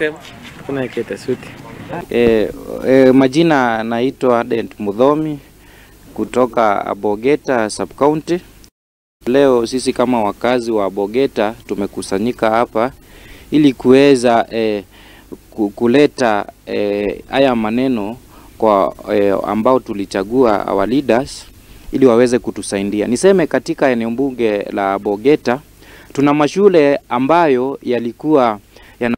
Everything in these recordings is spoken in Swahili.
Sema. Kuna kete suti. Majina naitwa Dent Muthomi kutoka Abogeta Sub County. Leo sisi kama wakazi wa Abogeta tumekusanyika hapa ili kuweza kuleta haya maneno kwa ambao tulichagua our leaders ili waweze kutusaidia. Niseme katika eneo bunge la Abogeta tuna mashule ambayo yalikuwa yana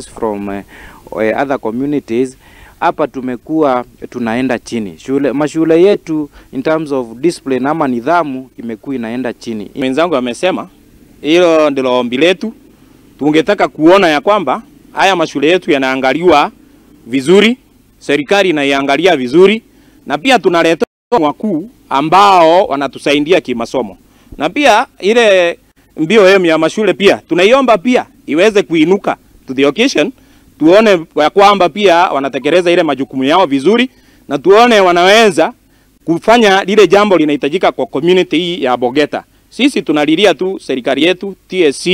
from other communities. Hapa tumekuwa tunaenda chini. Mashule yetu in terms of discipline ama nidhamu imekuwa inaenda chini. Mwenzangu amesema hilo ndilo ombi letu. Tungetaka kuona ya kwamba haya mashule yetu yanaangaliwa vizuri, serikali inaiangalia vizuri, na pia tunaleta wakuu ambao wanatusaidia kimasomo. Na pia ile BOM ya mashule pia tunaiomba pia iweze kuinuka to the occasion, tuone ya kwamba pia wanatekeleza ile majukumu yao vizuri, na tuone wanaweza kufanya lile jambo linahitajika kwa community hii ya Abogeta. Sisi tunalilia tu serikali yetu TSC,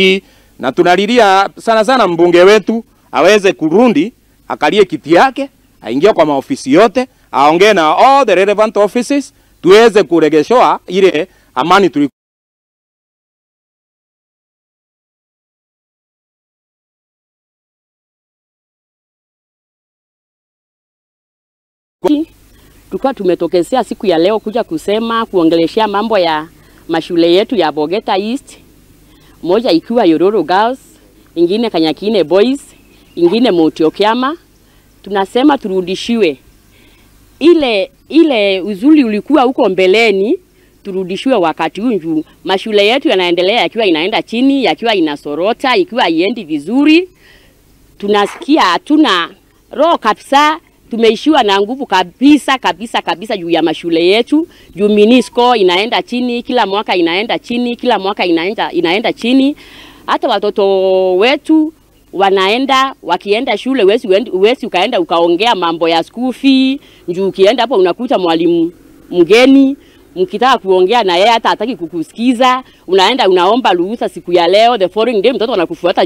na tunalilia sana sana mbunge wetu aweze kurundi, akalie kiti yake, aingie kwa maofisi yote, aongee na all the relevant offices, tuweze kuregeshoa ile amani tulikuwa. Tulikuwa tumetokezea siku ya leo kuja kusema kuongeleshea mambo ya mashule yetu ya Abogeta East, moja ikiwa Yororo Girls, ingine Kanyakine Boys, ingine Mutiokiama. Tunasema turudishiwe ile uzuri ulikuwa huko mbeleni, turudishiwe wakati huu. Mashule yetu yanaendelea yakiwa inaenda chini, yakiwa inasorota, ikiwa haiendi vizuri. Tunasikia hatuna roho kabisa. Tumeishiwa na nguvu kabisa kabisa kabisa juu ya mashule yetu. Juu Minisco inaenda chini, kila mwaka inaenda chini, kila mwaka inaenda chini. Hata watoto wetu wanaenda, wakienda shule huwezi ukaenda ukaongea mambo ya school fee. Juu ukienda hapo unakuta mwalimu mgeni, mkitaka kuongea na yeye hata hataki kukusikiza. Unaenda unaomba ruhusa siku ya leo, the following day mtoto anakufuata.